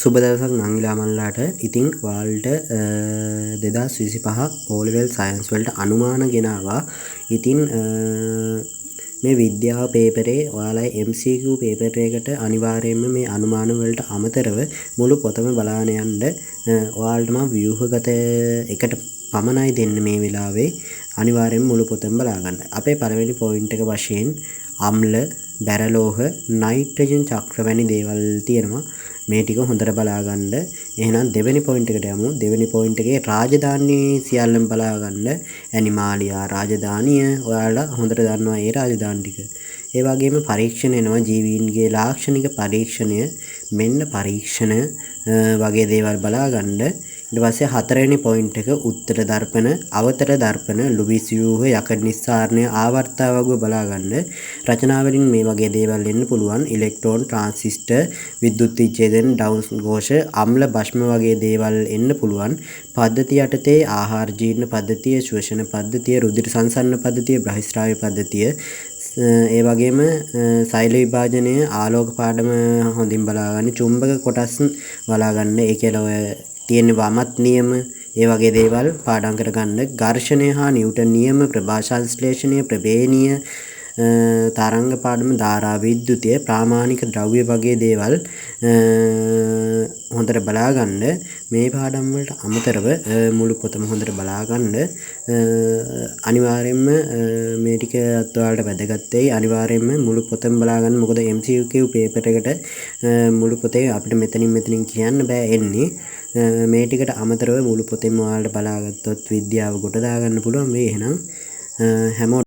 සුබ දවසක් නංගිලා මල්ලාට. ඉතින් ඔයාලට 2025 ඕ ලෙවල් සයන්ස් වලට අනුමාන ගෙනාවා. ඉතින් මේ විද්‍යාව පේපරේ ඔයාලා MCQ paper එකට අනිවාර්යයෙන්ම මේ අනුමාන වලට අමතරව මුළු පොතම බලාගෙන යන්න. ඔයාලට මම ව්‍යුහගත එකට පමණයි දෙන්න මේ වෙලාවේ. අනිවාර්යයෙන්ම මුළු පොතම බලා ගන්න. අපේ පළවෙනි පොයින්ට් එක වශයෙන් අම්ල, බැරලෝහ, නයිට්‍රජන් චක්‍ර වැනි දේවල් තියෙනවා. මේ ටික හොඳට බලා ගන්න. එහෙනම් දෙවෙනි පොයින්ට් එකට යමු. දෙවෙනි පොයින්ට් එකේ රාජධානි සියල්ලම බලා ගන්න. ඇනිමාලියා රාජධානිය ඔයාලා හොඳට දන්නවා ඒ රාජධානි ටික. ඒ වගේම පරීක්ෂණ එනවා, ජීවීන්ගේ ලාක්ෂණික පරීක්ෂණය, මෙන්න පරීක්ෂණ වගේ දේවල් බලා ගන්න. ඊට පස්සේ හතරවෙනි පොයින්ට් එක උත්තර දර්පණ, අවතර දර්පණ, ලුවිස් ව්‍යුහ, යකඩ නිස්සාරණය, ආවර්තා වගුව බලා ගන්න. රචනාවලින් මේ වගේ දේවල් එන්න පුළුවන්. ඉලෙක්ට්‍රෝන, ට්‍රාන්සිස්ටර්, විද්‍යුත් විච්ඡේදන, ඩවුන්ස් ഘോഷ, අම්ල භස්ම වගේ දේවල් එන්න පුළුවන්. පද්ධති යටතේ ආහාර ජීර්ණ පද්ධතිය, ශ්වසන පද්ධතිය, රුධිර සංසරණ පද්ධතිය, බහිස්රාව්‍ය පද්ධතිය, ඒ වගේම සෛල විභාජනය, ආලෝක පාඩම හොඳින් බලා ගන්න, චුම්බක කොටස් බලා ගන්න. ඒ කියලා ඔය තියෙන වමත් නියම ඒ වගේ දේවල් පාඩම් කරගන්න. ඝර්ෂණය හා නිව්ටන් නියම, ප්‍රභා සංශ්ලේෂණය, ප්‍රවේණීය තරංග පාඩම, ධාරා විද්‍යුතය, ප්‍රාමාණික ද්‍රව්‍ය වගේ දේවල් හොඳට බලා ගන්න. මේ පාඩම් වලට අමතරව මුළු පොතම හොඳට බලා ගන්න. අනිවාර්යයෙන්ම මේ ටික ඔයාලට වැදගත් වෙයි. අනිවාර්යයෙන්ම මුළු පොතම බලා ගන්න. මොකද MCQ paper එකට මුළු පොතේ අපිට මෙතනින් මෙතනින් කියන්න බෑ එන්නේ. මේ ටිකට අමතරව මුළු පොතෙම ඔයාලට බලාගත්තොත් විද්‍යාව ගොඩ දාගන්න පුළුවන් වෙයි. එහෙනම් හැමෝටම